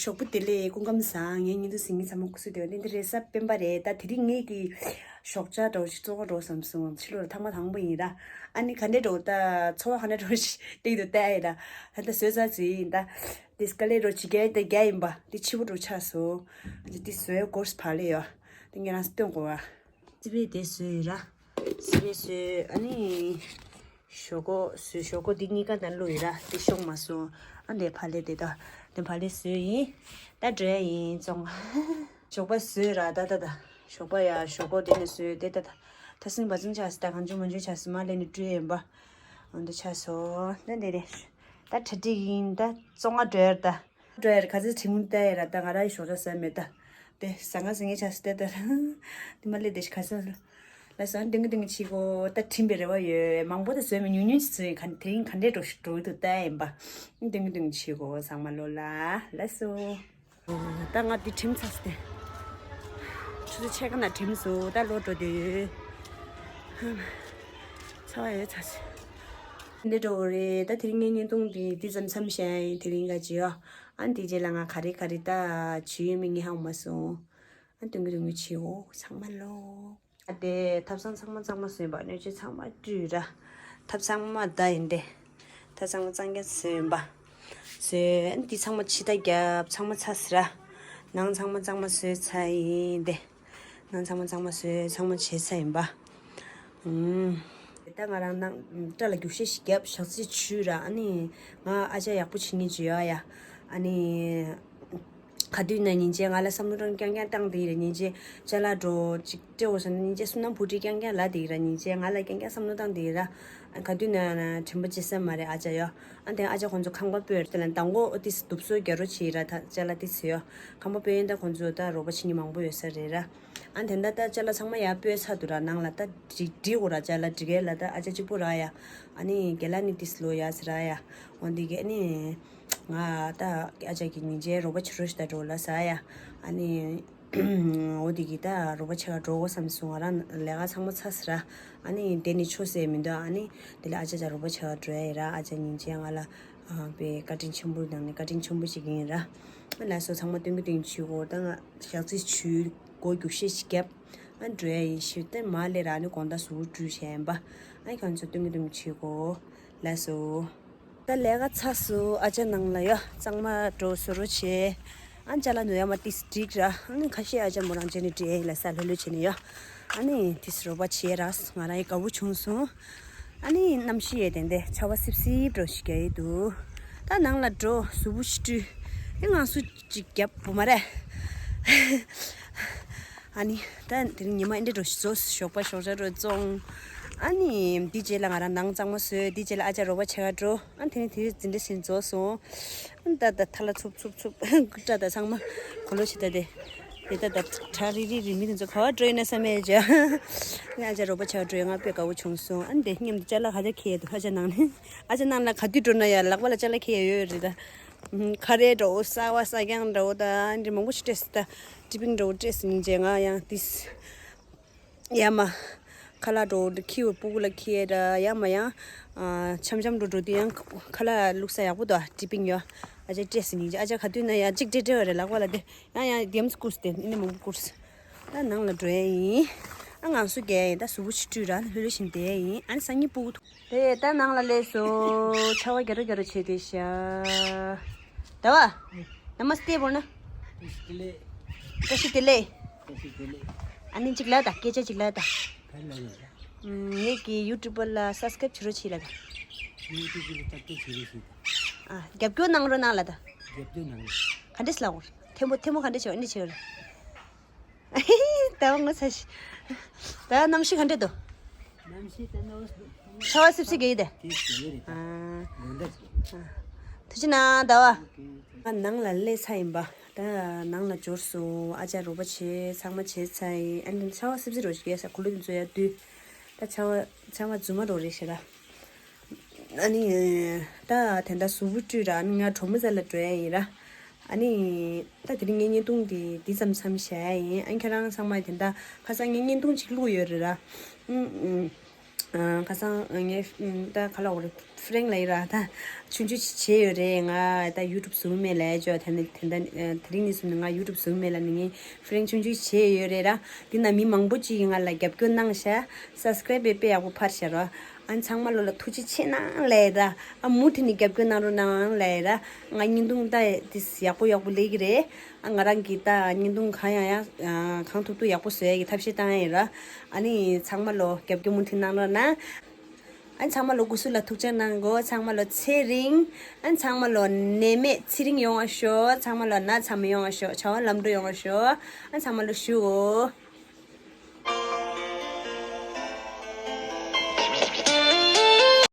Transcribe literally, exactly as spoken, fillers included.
ཞོགས་པ་བདེ་ལེགས། སྐུ་ཁམས་བཟང་། ངའི་བརྙན་ཐུང་གཟིགས་མཁན་ཚང་མ་སྐུ་གཟུགས་བདེ་པོ། འདི་འདི་རེས་གཟའ་སྤེན་པ་རེད། ད་དེ་རིང་ངས་ཀྱི་ཞོགས་ཇ་འདྲ་བོ་ཞིག་བཙོང་ག་འགྲོ་བསམ་སོང་། ཕྱི་ལོགས་ལ་ཐེངས་མ་དང་པོ་ཡིན་ར། ཨ་ནི་ག་འདྲས་འགྲོ། ད་ཚོར་བ་ག་འདྲས་འགྲོ་ཞིག་སྟེང་དུ་བལྟས་ཡིན་ར། ད་ལྟ་བཟོས་ཚར་ཟིན་ཡིན། ད་འདི་སྐ་ལེ་རོ་ཆི་གེ་ད་རྒྱ་ཡིན་པ། འདི་ཕྱི་པོ་འགྲོ་ཆགས་སོང་། ད་འདི་བཟོས་གོར་སི་བག་ལེབ་ཡོད། འདི་ངས་རང་སྟོན་དགོས་བ། སི་པན་དེ་བཟོས་ཡིན་ར། སི་པན་བཟོས། ཨ་ནི་ཞོག་ཁོག་བཟོས། ཞོག་ཁོག་འདི་གཉིས་ཀ་ནང་བླུགས་ཡིན་ར། འདི་ཤོང་མ་སོང་། ཨ་འདི་བག་ལེབ་དེ་ད། འདི་བག་ལེབ་བཟོས་ཡིན། ད་འགྲོ་ཡ་ཡིན་བཙོང་། ཞོགས་པ་བཟོས་ར། ད་ད་ད། ཞོགས་པ་ཡ་ཞོག་ཁོག་དེ་ནས་བཟོས་དེ་ད་ད། ད་སིང་བ་ཙིང་ཆགས་སི། ད་གང་བྱུང་མང་བྱུང་ཆགས་སི། མ་ལས་ནི་སྤྲོད་ཡིན་པ། འོ་འདི་ཆགས་སོང་། ད་འདི་རེད། ད་གྲ་སྒྲིག་ཡིན། ད་བཙོང་ང་འགྲོ་ཡ་རེད་ད། འགྲོ་ཡ་རེད། ག་ཚོད་དྲིམ་ལྟ་ཡ་ར། ད་ང་རང་ཡི་ཞོགས་ཇ་ཟ་མེད་ད། དེ་ཟ་ང་ཟ་ངེ་ཆགས་སི་དེ་ད། དེ་མ་ལས་དེ་ཤི་ག་ས། ལགས་སོ། ཨ་ནི་སྟོན་གི་སྟོན་གི་བྱེད་དགོས། ད་དྲིམ་པའི་རེ་བ་ཡོད། མང་པོ་ད་བཟོས་མེད། ཉུང་ཉུང་ཅིག་བཟོས་ཡིན། ག་དེ་རིང་ག་འདྲས་འགྲོ་ཞིག་འགྲོ་གི་འདུག་ལྟ་ཡ་ཡིན་པ། སྟོན་གི་སྟོན་གི་བྱེད་དགོས། ཚང་མ་ལོ་ལ་ལགས་སོ། ད་ང་འདི་དྲིམ་ཚར་སི་དེ། ཆུ་ཚོད་ཕྱེད་ཀ་ནང་དྲིམ་སོང་། ད་ལོག་འགྲོ་འདོད་ཡོད། ཚ་བ་ཡོད་ཚར་སི། འདི་འགྲོ་གི་རེད། ད་དེ་རིང་ངའི་བརྙན་ཐུང་འདི་འདི་ཙམ་མཚམས་བཞག་ཡིན། དེ་རིང་ག་ཅི་ཡོད། ཨ་འདི་རྗེས་ལ་ང་ག་རེ་ག་རེ་ད་བྱེད་ཡོད་མེད་ངས་ཧ་གོ་མ་སོང་། ཨ་སྟོན་གི་སྟོན་གི་བྱེད་དགོས། ཚང་མ་ལོ། ཨ་དེ་ཐབ་ཚང་ཚང་མ་གཙང་མ་བཟོས་པ། སྣོད་ཆས་ཚང་མ་བཀྲུས་ར། ཐབ་ཚང་མ་ད་ཡིན་ཏེ། ད་ཚང་མ་གཙང་རྐྱང་བཟོས་ཡིན་པ། བཟོས། ཨ་ནི་འདི་ཚང་མ་ཕྱི་ཐ་རྒྱབ། ཚང་མ་ཚར་སི་ར། ནང་ཚང་མ་གཙང་མ་བཟོས་ཚར་ཡིན་ཏེ། ནང་ཚང་མ་གཙང་མ་བཟོས། ཚང་མ་བྱས་ཚར་ཡིན་པ། ཨུམ། ད་ང་རང་ནང་སྐྲ་ལ་རྒྱུག་ཤ་ཞིག་བརྒྱབ། ཞག་ཚི་ཆུ་ར། ཨ་ནི་ང་ཨ་ཅག་ཡག་པོ་བྱེད་ངེས་བྱོས་ཡ་ཡ། ཨ་ནི། ག་དུས་ན་ཉིན་བྱེད་ང་ལ་བསམ་བློ་གཏོང་རྐྱང་རྐྱང་བཏང་དེ་རེད། ཉིན་བྱེད་ཅ་ལག་འགྲོ་ཅིག་སྤྲད་འོ་ཟེར་ན། ཉིན་བྱེད་བསོད་ནམས་བུ་ཁྲིད་རྐྱང་རྐྱང་ལ་དེ་ར། ཉིན་བྱེད་ང་ལ་རྐྱང་རྐྱང་བསམ་བློ་བཏང་དེ་ར། ག་དུས་ན་དྲན་པ་བརྗེད་ས་མ་རེད་ཨ་ཅག་ཡོ། ཨ་དེ་ཨ་ཅག་ཁོང་ཚོ་ཁང་པ་སྤོས་དེ་ལ་མདང་དགོང་ཨོ་ཏིས་དུབ་སོ་རྒྱ་རོ་བྱེད་ར། ད་ཅ་ལག་ཏིས་ཡོ། ཁང་པ་སྤོས་ཡིན། ད་ཁོང་ཚོ་ད་རོགས་པ་བྱེད་མཁན་མང་པོ་ཡོད་ས་རེད་ར། ཨ་དེ་འདྲ་ད་ཅ་ལག་ཚང་མ་ཡར་སྤོས་ཚར་འདུག་ར། ནང་ལ་ད་སྒྲིག་སྒྲིག་འོ་ར། ཅ་ལག་སྒྲིག་གེ་ལ་ད་ཨ་ཅག་གཅིག་པོ་ར་ཡ། ཨ་ནི་རྒན་ལགས་ནི་ཏིས་ལོ་ཡ་ཟེར་ར་ཡ། འོ་འདི་གི་ཨ་ནི། ང་ད་ཨ་ཅག་གི་ཉིན་བྱེད་རོགས་པ་བྱེད་རོགས་ཞིག་ད་འགྲོ་ལ་ཟ་ཡ། ཨ་ནི། འོ་དེ་གི་ད་རོགས་པ་བྱེད་ག་འགྲོ་དགོས་བསམ་སོང་། ང་རང་ལས་ཀ་ཚང་མ་ཚར་སི་ར། ཨ་ནི་དེ་ནི་ཆོ་སེ་མི་འདུག་ཨ་ནི་དེ་ལ་ཨ་ཅག་ཅག་རོགས་པ་བྱེད་ག་འགྲོ་ཡ་ཡིན་ར། ཨ་ཅག་ཉིན་བྱེད་ང་ལ་ཨ་པའི་བཀའ་དྲིན་ཆེན་པོ་དང་ནི་བཀའ་དྲིན་ཆེན་པོ་ཞིག་ཡིན་ར། ཨ་ལགས་སོ། ཚང་མ་སྟོན་གི་སྟོན་གི་བྱེད་དགོས། ད་ང་ཞག་ཚི་ཆུ་སྒོ་རྒྱུག་ཤེས་ཤིག་བརྒྱབ། ཨ་འགྲོ་ཡ་ཡིན་ཞུ། ད་མ་ལས་ར་ཨ་ནི་དགོང་དག་གཟུགས་བཀྲུས་བྱས་ཡིན་པ། ཨ་ཁྱོད་ཚོ་སྟོན་གི་སྟོན་གི་བྱེད་དགོས། ལགས་སོ། ད་ལས་ཀ་ཚར་སོང་། ཨ་ཅག་ནང་ལ་ཡོ། གཙང་མ་འགྲོ་བཟོ་རོགས་བྱས། ཨ་ཅག་ལ་ནུ་ཡ་མ་ཏིས་སྒྲིག་ར། ཨ་ནི་ཁ་ཤས་ཨ་ཅག་མོ་རང་བྱས་ནས་བྲིས་ལ་ས་ལྷོད་ལྷོད་བྱས་ནས་ཡོ། ཨ་ནི་ཏིས་རོགས་པ་བྱས་ར། ང་རང་ཡི་དགའ་བོ་བྱུང་སོང་། ཨ་ནི་གནམ་གཤིས་ཡས་དེ་འདྲ་ཆར་པ་སིབ་སིབ་འགྲོ་ཞིག་རྒྱག་ཡི་འདུག་ད་ནང་ལ་འགྲོ་གཟུགས་པོ་ཞིག་བཀྲུས། ཨེ་ངང་སུ་ཅིག་བརྒྱབ་བུ་མ་རེད། ཨ་ནི་ད་དེ་རིང་ཉི་མ་ཨེ་འདྲ་འགྲོ་ཞིག་བཟོ། ཞོགས་པ་ཞོགས་ཇ་འགྲོ་བཙོང་། ཨ་ནི་དེ་རྗེས་ལ་ང་རང་ནང་གཙང་མ་བཟོས། དེ་རྗེས་ལ་ཨ་ཅག་རོགས་པ་བྱེད་ག་འགྲོ། ཨ་དེ་ནི་དེ་རིང་འཛིན་གྲྭ་ཞིག་རྫོགས་སོང་། ཨ་ད་ད་ཐ་ལ་འཚུབ་འཚུབ་འཚུབ་སྐུ་དྲག་ད་ཚང་མ་གོ་ལོ་ཞིག་ད་དེ་དེ་ད་ད་གྲ་རི་རི་རི་མི་དེ་ཚོ་ག་བ་འགྲོ་ཡིན་ན་བསམ་མེད་ཅག་ཨ་ཅག་རོགས་པ་བྱེད་ག་འགྲོ་ཡ་ང་དཔེ་དགའ་བོ་བྱུང་སོང་། ཨ་དེ་མཉམ་དུ་ཅ་ལག་ཧ་ཅག་ཁྱེར་འདུག་ཨ་ཅག་ནང་ནས། ཨ་ཅག་ནང་ལ་ག་དུས་འགྲོ་ན་ཡ་ལག་པ་ལ་ཅ་ལག་ཁྱེར་ཡ་ཡོད་རེད་ད། ཁ་རས་འདྲ་བོ་གསར་བ་གསར་རྐྱང་འདྲ་བོ་ད་འདི་མང་པོ་ཞིག་སྤྲད་སི་ད། ཊི་ཕིན་འདྲ་བོ་སྤྲད་སི་ཉིན་བྱེད་ང་ཡང་ཏིས། ཡ་མ། ཁ་ལག་འདྲ་བོ་འདི་ཁྱི་བོ་སྤུ་གུ་ལ་ཁྱེར་ད་ཡ་མ་ཡང་། ཨ་འཆམ་འཆམ་འདྲ་བོ་འདྲ་བོ་དེ་ཡང་ཁ་ལག་བླུགས་ས་ཡག་པོ་འདུག་ཊི་ཕིན་ཡོད། ཨ་ཅག་སྤྲད་སི་ཉིན་བྱེད་ཨ་ཅག་ག་དུས་ན་ཡ་གཅིག་སྤྲད་སྤྲད་བ་རེད། ལག་པ་ལ་དེ་ཡང་ཡང་རྒྱ་མཚོ་བསྐུར་སི་དེ་ཨེ་ནི་མང་པོ་བསྐུར་སི། ད་ནང་ལ་འགྲོ་ཡ་ཡིན། ཨ་ངང་སུ་རྒྱག་ཡིན། ད་གཟུགས་པོ་ཞིག་བཀྲུས་ར་ལྷོད་ལྷོད་བཞིན་བསྡད་ཡ་ཡིན། ཨ་ནི་སང་ཉིན་སྤུ་གུ་ཐུག་དེ་ད་ནང་ལ་སླེབས་སོང་། ཆར་པ་རྒྱག་རོ་རྒྱག་རོ་བྱས་བསྡད་ཤག་ཟླ་བ། Namaste་བོར་ན། བཀྲ་ཤིས་བདེ་ལེགས། བཀྲ་ཤིས་བདེ་ལེགས། བཀྲ་ཤིས་བདེ་ལེགས། ཨ་ནི་གཅིག་ལ་ད་སྐད་ཆ་གཅིག་ལ་ད། ག་རེ་ལབ་ཡོད་ད། ངེད་ཀྱི་ཡུ་ཊུབ་ལ་སབ་སི་ཀ་རེབ་བྱེད་རོགས་བྱེད་ལ་ད། ཡུ་ཊུབ་ལ་སབ་སི་ཀ་རེབ་བྱེད་རོགས་བྱེད་ད། ཨ་རྒྱབ་སྐྱོར་གནང་རོགས་གནང་ལ་ད། རྒྱབ་སྐྱོར་གནང་རོགས། ག་འདྲས་ལབ་དགོས་རེད། ཐལ་མོ་ཐལ་མོ་ག་འདྲས་བྱེད་འོ་འདྲས་བྱེད་རོགས། ད་བ་ངོ་ཚ་ཤི། ད་གནམ་གཤིས་ག་འདྲས་འདུག་གནམ་གཤིས་ད་ནོ། ཆར་པ་སིབ་སིབ་གི་ཡོད་དེ། དེ་ག་ལེ་རེད་ད། ཨ། དགོང་དག་ཅིག་ཐུགས་རྗེ་གནང་ཟླ་བ། ང་ནང་ལ་སླེབས་ཚར་ཡིན་པ། ད་ནང་ལ་འབྱོར་སོང་། ཨ་ཅག་རོགས་པ་བྱས་ཚང་མ་བྱས་ཚར་ཡིན། ཨ་ནི་ཆར་པ་སིབ་སིབ་རོ་ཞིག་ཡས་ས་གོ་ལོ་དེ་ཚོ་ཡར་བསྡུས། ད་ཆར་པ་ཆར་པ་རྫུན་མ་རོ་རེད་ཤག་ད། ཨ་ནི། ད་དེ་འདྲ་གཟུགས་པོ་བཀྲུས་ར་ཨ་ནི་ང་གྲོ་མོ་རྩེ་ལ་འགྲོ་ཡ་ཡིན་ར། ཨ་ནི། ད་དེ་རིང་ངའི་བརྙན་ཐུང་དེ་འདི་ཙམ་མཚམས་བཞག་ཡ་ཡིན། ཨ་ནི་ཁྱེད་རང་ཚང་མ་དེ་འདྲ་ཁ་སང་ངའི་བརྙན་ཐུང་ཅིག་བླུགས་ཡོད་རེད་ར། ཨུམ་ཨུམ། ཁ་སང་ངས་ད་ག་ལ་འོ་རེད། ཧྥི་རེང་ལ་ཡི་ར་ད་ཆུང་ཆུང་ཅིག་བྱས་ཡོད་རེད། ང་ད་ཡུ་ཊུབ་བཟོ་གི་མེད་ལབ་ཅོ། དེ་ནི་དེ་འདྲ་དེ་རིང་ནས་བཟུང་ནས་ང་ཡུ་ཊུབ་བཟོ་གི་མེད་ལབ་ནས། ངས་ཧྥི་རེང་ཆུང་ཆུང་བྱས་ཡོད་རེད་ར། འདི་ན་མི་མང་པོ་ཅིག་གིས་ང་ལ་རྒྱབ་སྐྱོར་གནང་ཤག་སབ་སི་ཀ་རེབ་དཔེ་ཡག་པོ་འཕར་ཤག་ར། ཨ་ཚང་མ་ལོ་ལ་ཐུགས་རྗེ་ཆེ་གནང་ལབ་ཡི་ར། ཨ་མུ་མཐུད་ནས་རྒྱབ་སྐྱོར་གནང་རོགས་གནང་ལབ་ཡི་ར། ང་བརྙན་ཐུང་ད་དེ་ཡག་པོ་ཡག་པོ་ལས་ཀྱི་རེད། ཨ་ང་རང་གིས་ད་བརྙན་ཐུང་གང་ཡང་ཡང་གང་ཐུབ་ཐུབ་ཡག་པོ་བཟོ་ཡ་གི་ཐབས་ཤེས་བཏང་ཡ་ཡིན་ར། ཨ་ནི་ཚང་མ་ལོ་རྒྱབ་སྐྱོར་མུ་མཐུད་གནང་རོགས་གནང་། ཨ་ཚང་མ་ལོ་སྐུ་གཟུགས་ལ་ཐུགས་ཅག་གནང་གོ། ཚང་མ་ལོ་ཚེ་རིང་། ཨ་ཚང་མ་ལོ་ནད་མེད་ཚེ་རིང་ཡོང་བ་ཤོག་ཚང་མ་ལོ་ན་ཚ་མི་ཡོང་བ་ཤོག་བྱ་བ་ལམ་འགྲོ་ཡོང་བ་ཤོག་ཨ་ཚང་མ་ལོ་ཞུའོ།